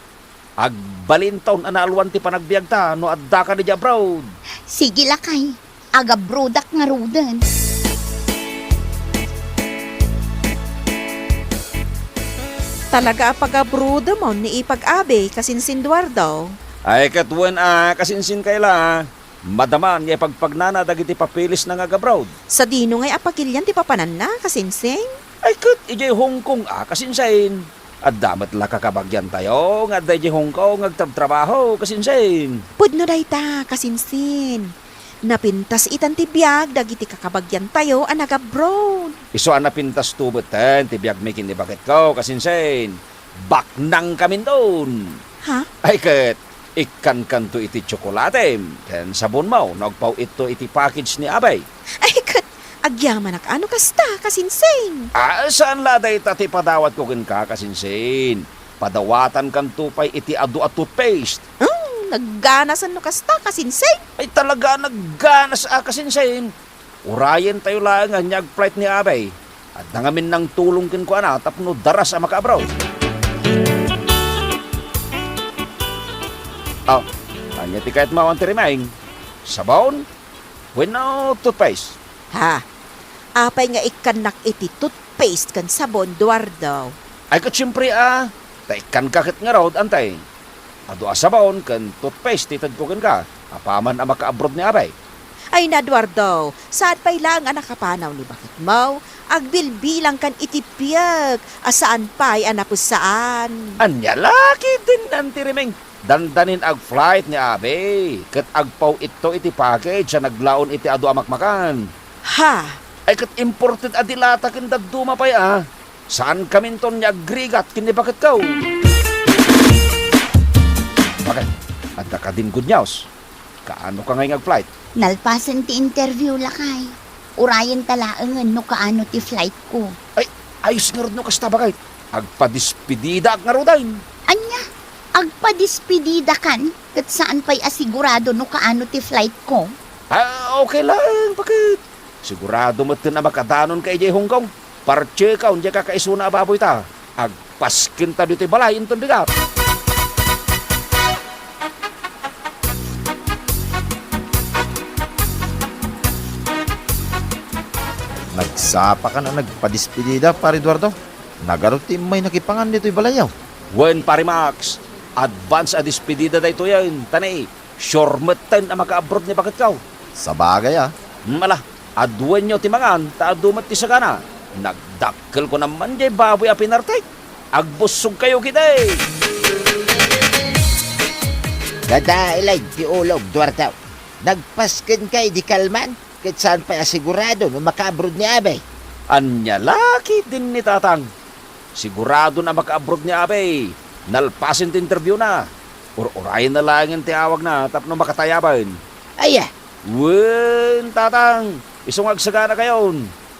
Agbalinton a naalwan ti panagbiagta no addaka idiay abroad. Sige, lakay. Agabroadak ngaruden. Talaga a pagabrodemon ni ipag-abi, kasinsin Eduardo? Ay, ket wen a, kasinsin Kayla. Madama nga ipagpagnana dagiti papeles na nga agabroad. Sadino ngay a pakilian ti papananna, kasinsin? Ay, ket idiay Hong Kong a, kasinsin. Adda met la kakabagiantayo nga adda idiay Hong Kong nga agtrabtrabaho, kasinsin. Pudno dayta, kasinsin. Napintas itan ti biag dagiti kakabagiantayo a nagabroad. Isu a napintasto metten ti biagmi ken ni baketko, kasinsin. Baknangkaminton. Ha? Ay ket, ikkankanto iti tsokolatem ken sabonmo no agpaw-itto iti package ni abay. Ay ket, agyamanak a no kasta, kasinsin. Ah, saan la dayta ti padawatko kenka, kasinsin. Padawatankanto pay iti adu a toothpaste. Hmm, nagganasan no kasta, kasinsin. Ay, talaga nagganas a, kasinsin. Urayentayo laeng ania agflight ni abay. Adda ngamin nangtulong kenkuana tapno daras a makaabroad. Oh, ania ti kayatmo awan ti rimaing? Sabon? Wenno toothpaste? Ha? Apay nga ikkannak iti toothpaste ken sabon, Eduardo? Ay, ket siempre a, ta ikkanka ket ngarud, antay. Adu a sabon ken toothpaste ti itedko kenka, apaman a makaabroad ni abay. Ay na, Eduardo, saan pay laeng a nakapanaw ni baketmo, agbilbilangkan iti piek a saan pay a napusaan. Ania la ketdin, Auntie Rimeng? Dandanin agflight ni abi, ket agpaw-itto iti package a naglaon iti adu a makmakan. Ha? Ay, ket imported a dilata ken dadduma pay a. Saankaminton nga agrigat ken ni baketko. Bakit? Adda kadin good news? Kaano ka ngay nga agflight? Nalpasen ti interview, lakay. Urayenta laengen no kaano ti flight ko. Ay, ayos ngarud no kasta, bakit? Agpadespedidaak ngaruden. Ania? Agpadespedidakan? Ket saan pay a sigurado no kaano ti flight ko? Ah, okay lang, bakit? Sigurado metten a makadanonka idiay Hong Kong. Partsekaw diay kakaisuna a baboyta. Agpaskenta ditoy balay inton bigat. Nagsapakan a nagpadespedida, Pare Eduardo. Nagadu ti immay nakipangan ditoy balayyo. Wen, Pare Max, advance a despedida daytoyen, ta ni, sure metten a makaabroad ni baketko. Sabagay a. Hmm, ala, aduenyo ti mangan, ta adu met ti sagana. Nagdakkelko naman diay baboy a pinartek. Agbussogkayo ketdi. Dadael ti ulog, Eduardo. Nagpaskenka idi kalman, ket saan pay a sigurado no makaabroad ni abi. Ania la ketdin ni Tatang? Siguradon a makaabroad ni abi. Nalpasen ti interviewna. Ur-urayenna laengen ti awagna tapno makatayaben. Aya? Wen, Tatang, isu nga agsaganakayon.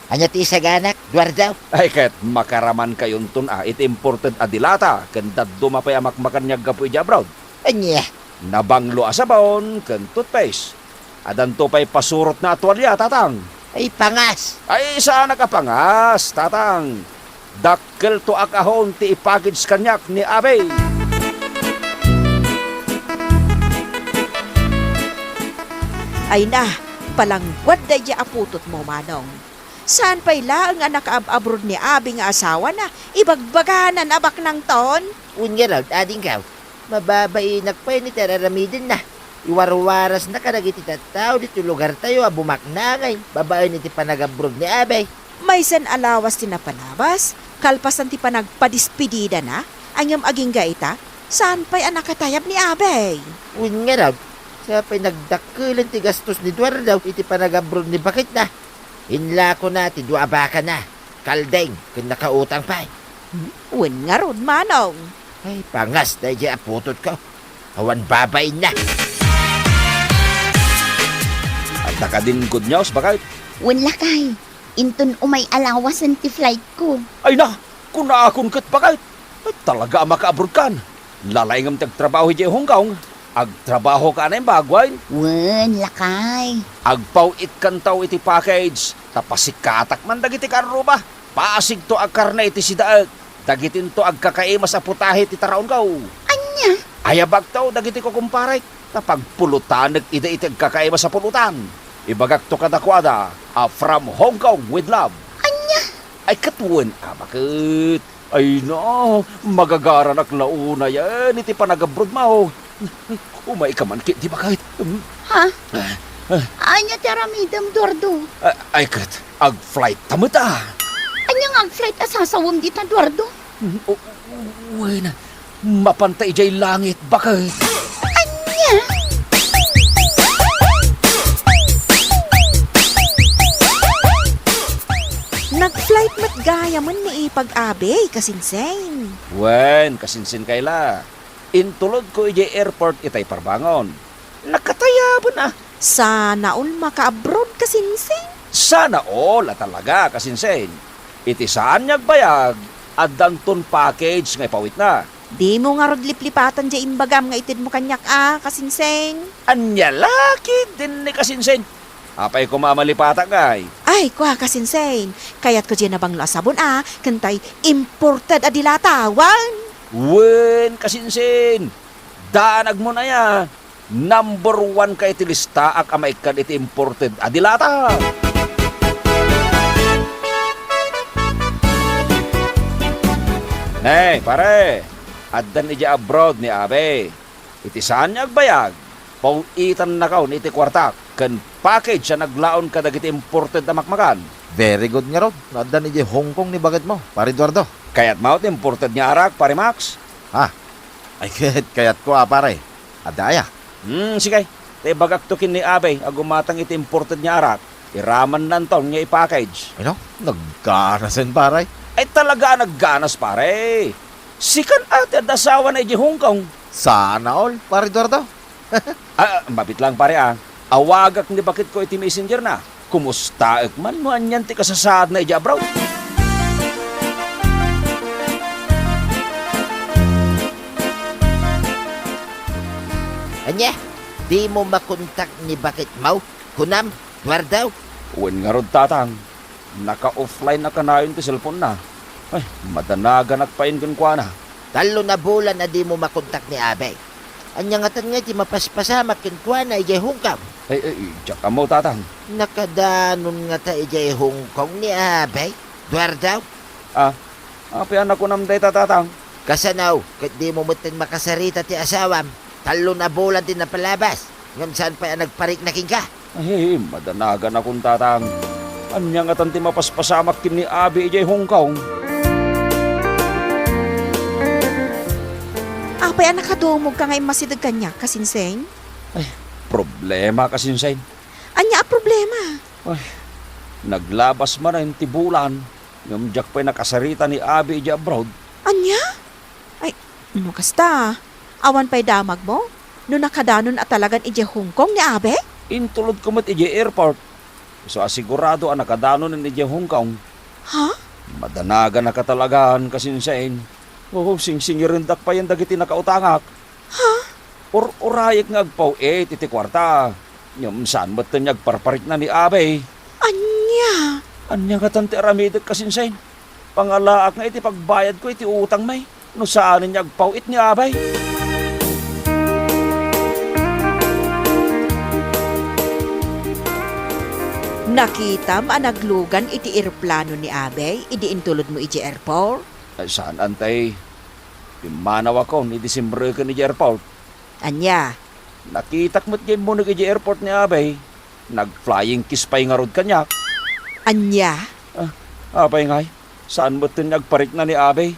Ania ti isaganak, Eduardo? Ay, ket makaramankayon ton a iti imported a dilata ken dadduma pay a makmakan nga aggapu idiay abroad. Ania? Nabanglo a sabon ken toothpaste. Adanto pay pasurotna a tualia, Tatang. Ay, pangas! Ay, saanak a pangas, Tatang. Dakkelto a kahon ti ipackage kaniak ni abi. Ay na, palangguad daydiay a putotmo, Manong. Saan pay laeng a nakaab-abroad ni abi nga asawana, ibagbaganan a baknangton? Wen ngarud, adingko. Mababainak pay ni ti ar-aramidenna. Iwarwarasna kadagiti tattao ditoy lugartayo a bumaknangay babaen iti panagabroad ni abi. Maysan a lawas ti napalabas, kalpasan ti panagpadespedidana, ngem agingga ita, saan pay a nakatayab ni abi. Wen ngarud, sa pay nagdakkelen ti gastos ni Eduardo iti panagabroad ni baketna. Inlakona ti dua a bakana, kalding, ken nakautang pay. Hmm? Wen ngarud, Manong. Ay, pangas daydiay a putotko. Awan babainna. Adda kadin good news, bakit? Wen, lakay. Inton umay a lawasen ti flight ko. Ay na, kunakon ket, bakit? Ay, talaga a makaabroadkan. Lalaingem ti agtrabaho idiay Hong Kong. Agtrabahoka a naimbag, wen? Wen, lakay. Agpaw-itkanto iti package, ta pasikatak man dagiti karruba. Pasigto a karne iti sidaek, dagitinto agkakaimas a putahe ti taraonko. Ania? Ayabakto dagiti kukumparek, ta pagpulutanek ida iti agkakaimas a pulutan. Ibagakto kadakuada a from Hong Kong with love. Ania? Ay, ket wen a baket. Ay na, magagaranak la unayen iti panagabrodmo. Umayka man ketdi baket. Hmm? Ha? Ah, ah. Ania ti aramidem, Eduardo? Ah, ay ket, ag-flight ta met a. Ania nga ag-flight a sasawem dita, Eduardo? Hmm, o, o, wen, mapanta idiay langit, baket. Ania? Nag-flight met gayamen ni Ipag Abe, kasinsin. Wen, kasinsin kay la. Intulodko idiay airport itay parbangon. Nakatayaben a. Sana all maka-abroad, kasinsin. Sana all a talaga, kasinsin. Iti saan nga agbayag, addanton package nga ipawitna. Dimo ngarud liplipatan diay imbagam nga itedmo kaniak a, kasinsin. Ania la ketdin ni kasinsin? Apay koma a malipatak, ay? Ay, kua, kasinsin. Kayatko diay nabanglo a sabon a, ken tay imported a dilata, wen. Wen, kasinsin. Danagmon aya. Number one ka iti listaak a maikkan iti imported a dilata. Ne, pare, addan idiay abroad ni Abe. Iti saan nga agbayag, paw-itannakon iti kuartak ken package a naglaon kadagiti imported a makmakan. Very good ngarud no addan idiay Hong Kong ni baketmo, Pare Eduardo. Kayatmo ti imported nga arak, Pare Max? Ha? Ay, ket kayatko a, pare. Adda aya? Hmm, sige. Ta ibagakto ken ni Abe a gumatang iti imported nga arak. Iramannanton nga i-package. Ay, no? Nagganasen, pare. Ay, talaga a nagganas, pare. Sikan a ti adda asawana idiay Hong Kong. Sana all, Pare Eduardo. Ah, mabiit lang, pare, ah. Awagak ni baketko iti messenger na. Kumustaek man no anian ti kasasaadna idiay abroad. Ania? Dimo makontak ni baketmo? Kunam, Eduardo? Wen ngarud, Tatang. Naka-offline a kanayon ti cellphone na. Ay, madanaganak payen kenkuana. Tallo a bulan a dimo makontak ni Abe. Ania ngatan ngay ti mapaspasamak kenkuana idiay Hong Kong? Ay, ay, diak ammo, Tatang. Nakadanon ngata idiay Hong Kong ni Abe, Eduardo? Ah, apay a nakunam dayta, Tatang? Kasano, ket dimo metten makasarita ti asawam? Tallo a bulan ti napalabas, ngem saan pay a nagparikna kenka? Ay, madanaganakon, Tatang. Ania ngatan ti mapaspasamak ken ni Abi idiay Hong Kong? Apay a nakadumogka nga immasideg kaniak, kasinsin? Ay, problema, kasinsin. Ania a problema? Ay, naglabas manen ti bulan, ngem diak pay nakasarita ni Abi idiay abroad. Ania? Ay, no kasta, awan pay damagmo no nakadanon a talagan idiay Hong Kong ni Abe? Intulodko met idiay airport. Isu a sigurado a nakadanonen idiay Hong Kong. Ha? Madanaganaka talagan, kasinsin. Oo, singsingirendak payen dagiti nakautangak. Ha? Ur-urayek nga agpaw-it iti kuarta. Ngem saan metten nga agparparikna ni Abay. Ania? Ania ngatan ti aramidek, kasinsin? Pangalaak nga iti pagbayadko iti utangmi, no saanen nga agpaw-it ni Abay. Nakitam a naglugan iti eroplano ni Abay idi intulodmo idiay airport? Ay, saan, Antay. Pimmanawakon idi simreken idiay airport. Ania? Nakitak met nga immuneg idiay airport ni Abay. Nag-flying kiss pay ngarud kaniak. Ania? Ah, apay ngay? Saan metten nga agparikna ni Abay?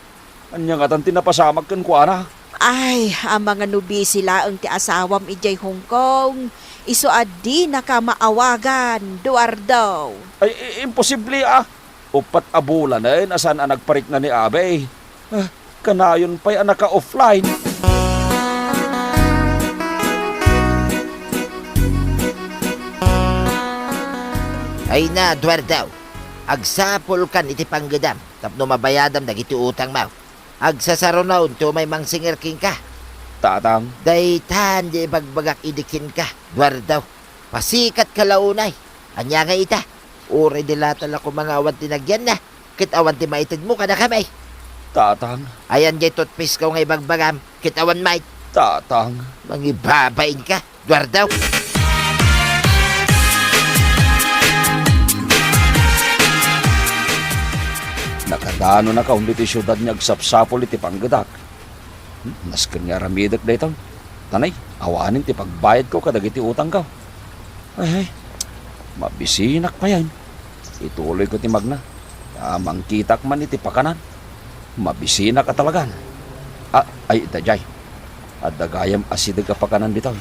Ania ngatan ti napasamak kenkuana? Ay, amangan no busy laeng ti asawam idiay Hong Kong. Isu a dinaka maawagan, Eduardo. Ay, i-, imposible, ah. Uppat a bulanen a saan a nagparikna ni Abay. Ah, kanayon pay a naka-offline. Ay na, Eduardo. Agsapulkan iti panggedam tapno mabayadam dagiti utangmo. Agsasaruno ti umay mangsingir kenka. Tatang. Daytan ti ibagbagak idi kenka, Eduardo. Pasikatka la unay. Ania nga ita? Uray dilata la koma nga awan ti nagyanna. ket awan ti maitedmo kadakami. Tatang. Ayan jay toothpaste ko nga ibagbagam, ket awan maid. Tatang. Mangibabain ka, Eduardo. Nakadanonakon ditoy siudad nga agsapsapul iti panggedak. Hmm, nasken nga aramidek daytoy. Tanay, awanen ti pagbayadko kadagiti utangko. Ay, ay, mabisinak payen. Ituloyko ti magna. A, mangkitak man iti pakanan. Mabisinak a talagan. A, ay, daydiay. Adda gayam asideg a pakanan ditoy.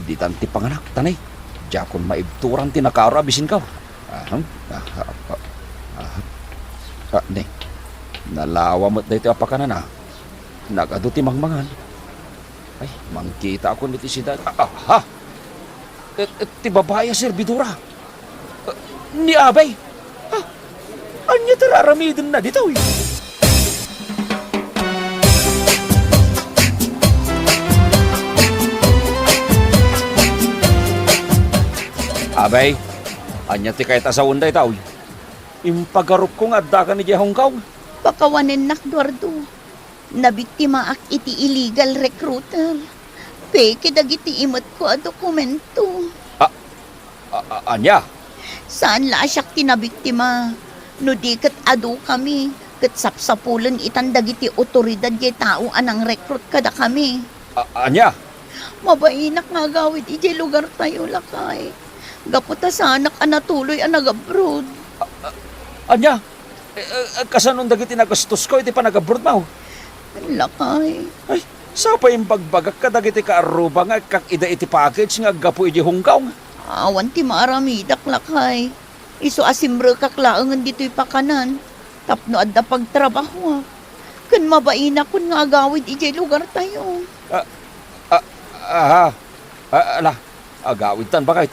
Ditan ti panganak, tanay. Diakon maibturan ti nakaro a bisinko. Ahem. Aha, aha. Ah, ne. Nalawa met daytoy a pakanan, a. Nagadu ti mangmangan. Ay, mangkitakon iti siudad. Ah, aha! Et, et ti babai a serbidora. Ah, ni abay. Ah, ania ti raramidenna ditoy? Abay, ania ti kayat a sawen daytoy? Impagarupko nga addakan idiay Hong Kong. Pakawanennak, Eduardo. Nabiktimaak iti illegal recruiter. Peke dagiti imetko a dokumento. A, a, a, ania? Saan la a siak ti nabiktima. No di ket adukami, ket sapsapulen itan dagiti otoridad jay tao a nangrekrut kadakami. A, ania? Mabainak nga agawid idiay lugartayo, lakay. Gapu ta saanak a natuloy a nag-abroad. A, a, ania? Eh, eh, kasanon dagiti nagastosko iti panagabroadmo? Lakay. Ay, sa pay imbagbagak kadagiti kaarruba nga ikkak ida iti package nga aggapu idiay Hong Kong? Awan ti maaramidak, lakay. Isu a simrekak laengen ditoy pakanan tapno adda pagtrabahoak. Ken mabainakon nga agawid idiay lugartayo. Ah, ah, aha. Ah, ala, agawidtan, baket.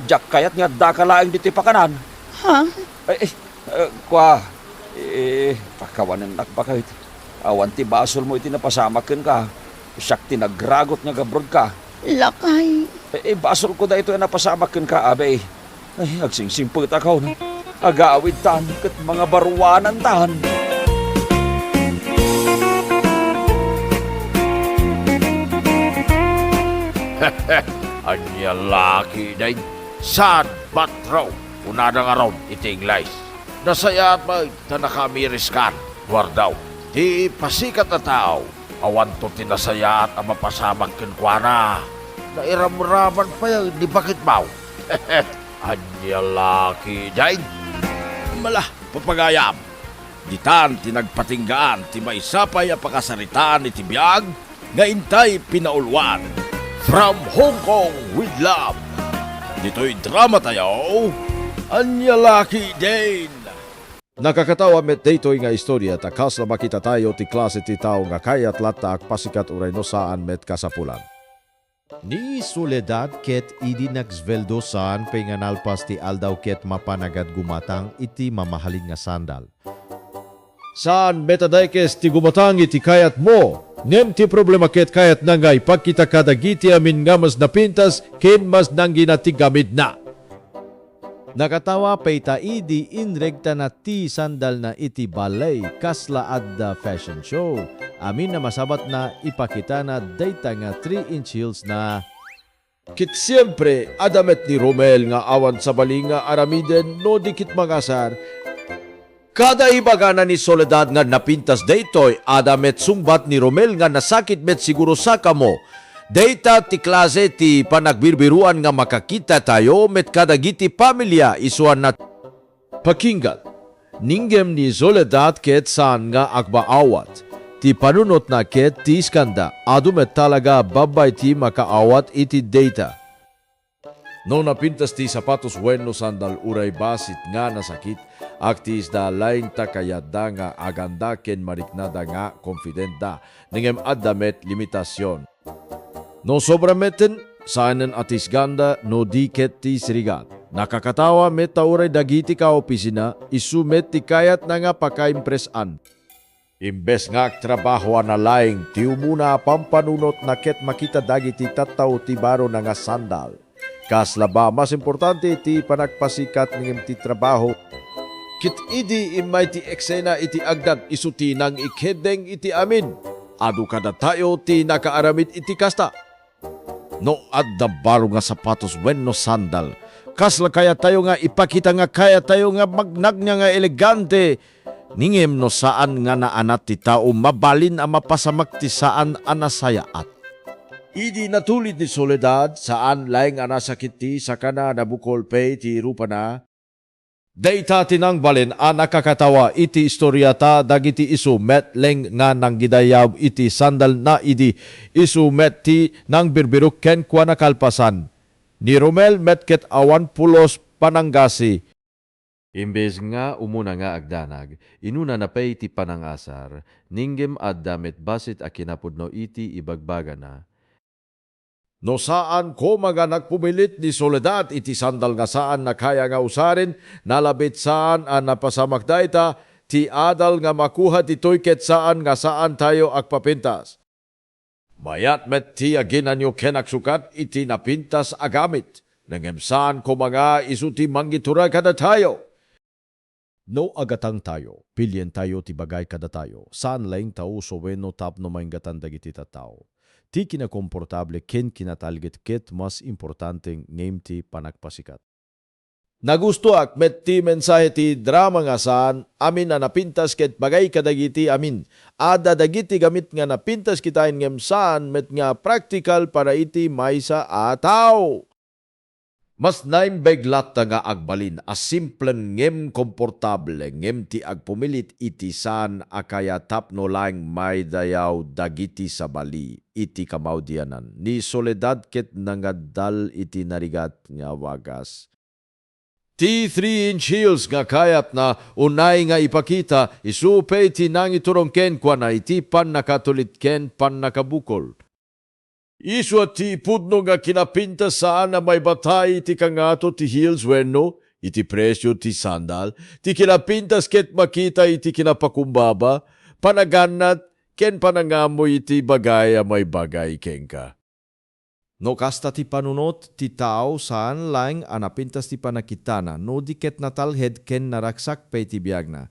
Diak kayat nga addaka laeng ditoy pakanan. Ha? Ay, ay, eh, kua, eh, pakawanennak, baket. Awan ti basolmo iti napasamak kenka. Siak ti nagragut nga agabroadka. Lakay. Eh, eh, basolko daytoy a napasamak kenka, abay. Ay, agsingsimpet a kaon. Agawidtan ket mangabaruanantan. Ania la ketdin? Sad but true, kunada ngarud iti Ingles. Nasayaat met ta nakaamiriskan, Eduardo. Ti pasikat a tao, awanto ti nasayaat a mapasamak kenkuana. Nairamraman pay ni baketmo. Ania la ketdin? Mala, papagayam, ditan ti nagpatinggaan ti maysa pay a pakasaritaan iti biag nga intay pinauluan. From Hong Kong with love. Ditoy dramatayo, Ania la ketdin? Nakakatawa met daytoy nga istoria ta kasla makitatayo ti klase ti tao nga kayat latta agpasikat uray no saan met kasapulan. Ni Soledad ket idi nagsweldo saan pay nga nalpas ti aldaw ket mapan a gumatang iti mamahalin nga sandal. Saan met a dakes ti gumatang iti kayatmo, ngem ti problema ket kayatna nga ipakita kadagiti amin nga mas napintas ken mas nanggina ti gamidna. Nakatawa pay ta idi inregtana ti sandalna iti balay, kasla adda fashion show. Amin a masabatna, ipakitana dayta nga three inch heels na. Ket siempre, adda met ni Romel nga awan sabali nga aramiden no di ket mangasar. Kada ibagana ni Soledad nga napintas daytoy, adda met sungbat ni Romel nga nasakit met siguro sa kamo. Dayta ti klase ti panagbirubiruan nga makakitatayo met kadagiti pamilia isuanna. Pakinggan, ngem ni Soledad ket saan nga agpaawat. Ti panunotna ket ti iskanda, adu met talaga babai ti makaawat iti dayta. No napintas ti sapatos wenno sandal uray bassit nga nasakit, agtiisda laeng ta kayatda nga aganda ken mariknada nga confidentda, ngem adda met limitasion. No sobra metten, saanen a tiisganda no di ket ti sirigat. Nakakatawa met ta uray dagiti kaopisina, isu met ti kayatna nga pakaimpresan. Imbes nga agtrabahoanna laeng, ti umuna a pampanunotna ket makita dagiti tattao ti barona nga sandal. Kasla ba, mas importante ti panagpasikat ngem ti trabaho. Ket idi immay ti eksena iti agdan, isu ti nangikedeng iti amin. Adu kadatayo ti nakaaramid iti kasta. No adda baro nga sapatos wenno sandal, kasla kayattayo nga ipakita nga kayattayo nga magnagna nga elegante? Ngem no saan nga naanat ti tao, mabalin a mapasamak ti saan a nasayaat. Idi natulid ni Soledad, saan laeng a nasakit ti sakana, nabukol pay ti rupana. Dayta ti nangbalin a nakakatawa iti istoriata dagiti isu met laeng nga nanggidayaw iti sandalna idi isu met ti nangbirbirok kenkuana kalpasan. Ni Romel met ket awan pulos pananggasi. Imbes nga umuna nga agdanag, inunana pay ti panangasar, ngem adda met bassit a kinapudno iti ibagbagana. No saan koma nga nagpumilit ni Soledad iti sandal nga saan a kaya nga usaren, nalabit saan a napasamak dayta, ti adal nga makuha ditoy ket saan nga saantayo agpapintas. Mayat met ti aginanyo ken agsukat iti napintas a gamit, ngem saan koma nga isu ti mangituray kadatayo. No agatangtayo, pilientayo ti bagay kadatayo, saan laeng ta uso wenno tapno maingatan dagiti tattao. Ti kinakomportable ken kinatalged ket mas importante ngem ti panagpasikat. Nagustoak met ti mensahe ti drama nga saan amin a napintas ket bagay kadagiti amin. Adda dagiti gamit nga napintas kitaen ngem saan met nga praktikal para iti maysa a tao. Mas naimbag latta nga agbalin a simplen ngem komportable ngem ti agpumilit iti saan a kaya tapno laeng maidayaw dagiti sabali iti kamaudianan. Ni Soledad ket nangaddal iti narigat nga wagas. Ti three inch heels nga kayatna unay nga ipakita, isu pay ti nangiturong kenkuana iti pannakatulid ken pannakabukol. Isu a ti pudno nga kinapintas saan a maibatay iti kangato ti heels wenno iti presio ti sandal. Ti kinapintas ket makita iti kinapakumbaba, panagannat, ken panangammo iti bagay a maibagay kenka. No kasta ti panunot ti tao, saan laeng a napintas ti pannakitana, no di ket natalged ken naragsak pay ti biagna.